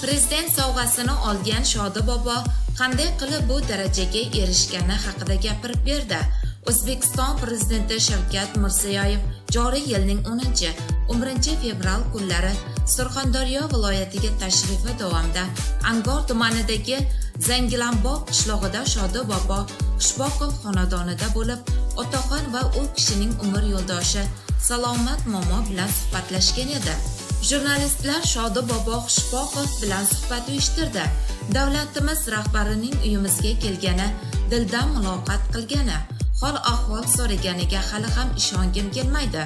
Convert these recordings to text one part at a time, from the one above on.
Prezident sovg'asini olgan Shodi bobo qanday qilib bu darajaga erishgani haqida gapirib berdi. O'zbekiston Prezidenti Shavkat Mirziyoyev joriy yilning 10-11 fevral kunlari Surxondaryo viloyatiga tashrifi davomida Angor tumanidagi Zangilanbog' qishlog'ida Shodi bobo Xushboqov xonadonida bo'lib, otaxon va u kishining umr yo'ldoshi Salomat momo bilan suhbatlashgan edi. Jurnalistlar Shodi bobo Xushboqov bilan suhbat uyushtirdi. Davlatimiz rahbarining uyimizga kelgani, dildan muloqot qilgani, hol ahvol so'raganiga hali ham ishongim kelmaydi.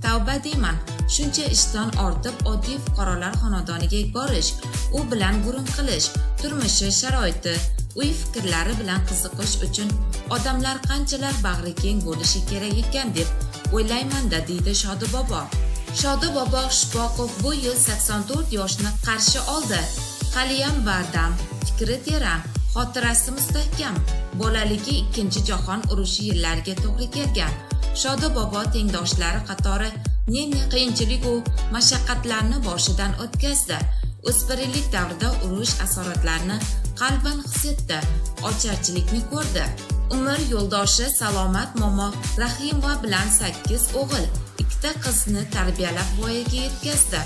Tavba deyman, shuncha ishdan ortib oddiy fuqarolar xonadoniga borish, u bilan gurung qilish, turmushi, sharoiti, uy fikrlari bilan qiziqish uchun odamlar qanchalar bag'ri keng bo'lishi kerak ekan deb o'ylaymanda, deydi Shodi bobo. Shodi bobo Xushboqov bu yil 84 yoshni qarshi oldi. Haliyam bardam, fikri teran, xotirasi mustahkam. Bolaligi Ikkinchi jahon urushi yillariga to'g'ri kelgan. Shodi bobo tengdoshlari qatori ne-ne qiyinchilik-u mashaqqatlarni boshidan o'tkazdi. O'spirinlik davrida urush asoratlarini qalban his etdi, ocharchilikni ko'rdi. Umr yo'ldoshi Salomat momo Rahimova bilan sakkiz o'g'il, ikkita qizni tarbiyalab voyaga yetkazdi.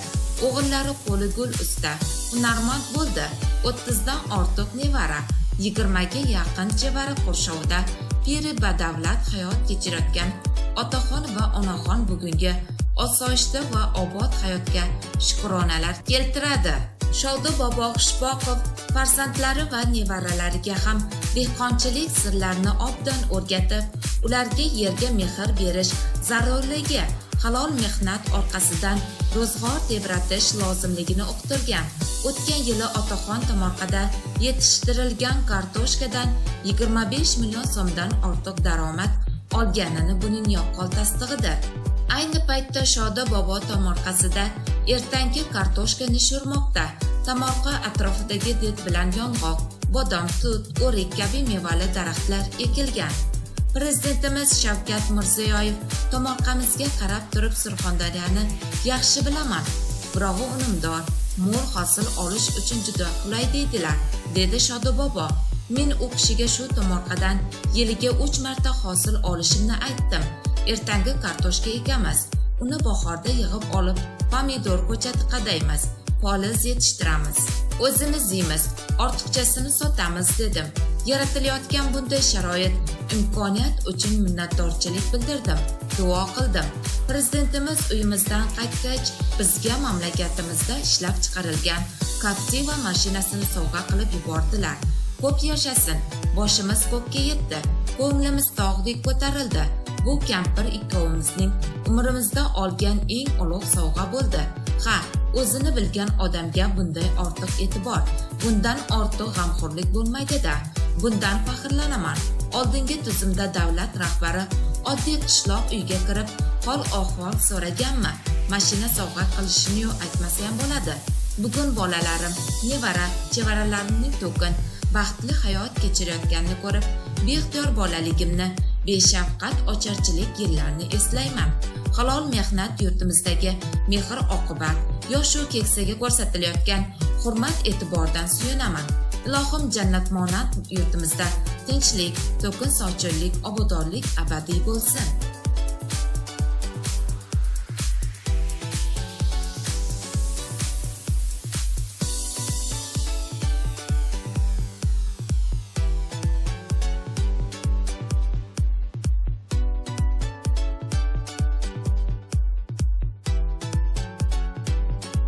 O'g'illari qo'li gul usta, hunarmand bo'ldi. 30 dan ortiq nevara, 20 ga yaqin chevara qurshovida piri badavlat hayot kechirayotgan otaxon va onaxon bugungi osoyishta va obod hayotga shukronalar keltiradi. Shodi bobo Xushboqov farzandlari va nevaralariga ham dehqonchilik sirlarini obdan o'rgatib, ularga yerga mehr berish zarurligi, halol mehnat orqasidan ro'zg'or tebratish lozimligini uqtirgan. O'tgan yili otaxon tomorqada yetishtirilgan kartoshkadan 25 million so'mdan ortiq daromad olganini buning yaqqol tasdig'idir. Ayni paytda Shodi bobo tomorqasida ertangi kartoshkani shurmoqda. Tomorqa atrofidagi did bilan yong'oq, bodom, tut, o'rik kabi mevali daraxtlar ekilgan. Prezidentimiz Shavkat Mirziyoyev tomorqamizga qarab turib, "Surxondaryoni yaxshi bilaman, tuprog'i unumdor, mo'l hosil olish uchun juda qulay", deydilar, dedi Shodi bobo. Men u kishiga shu tomorqadan yiliga uch marta hosil olishimni aytdim. Ertangi kartoshka ekamiz, uni bahorda yig'ib olib, pomidor ko'chati qadaymiz, poliz yetishtiramiz, o'zimiz yeymiz, ortiqchasini sotamiz, dedim. Yaratilayotgan bunday sharoit, imkoniyat uchun minnatdorchilik bildirdim, duo qildim. Prezidentimiz uyimizdan qaytgach, bizga mamlakatimizda ishlab chiqarilgan Captiva mashinasini sovg'a qilib yubordilar. Ko'p yashasin, boshimiz ko'kka yetdi, ko'nglimiz tog'dek ko'tarildi. Bu kampir ikkovimizning umrimizda olgan eng ulug' sovg'a bo'ldi. Ha, o'zini bilgan odamga bunday ortiq e'tibor, bundan ortiq g'amxo'rlik bo'lmaydi-da. Bundan faxrlanaman. Oldingi tuzumda davlat rahbari oddiy qishloq uyga kirib, hol ahvol so'raganmi? Mashina sovg'a qilishini aytmasa ham bo'ladi. Bugun bolalarim, nevara chevaralarimning to'kin, baxtli hayot kechirayotganini ko'rib, beixtiyor bolaligimni, beshafqat ocharchilik yillarini eslayman. Halol mehnat, yurtimizdagi mehr oqibat, yoshu keksaga ko'rsatilayotgan hurmat e'tibordan suyunaman. Ilohim, jannatmonand yurtimizda tinchlik, to'kin sochinlik, obodonlik abadiy bo'lsin.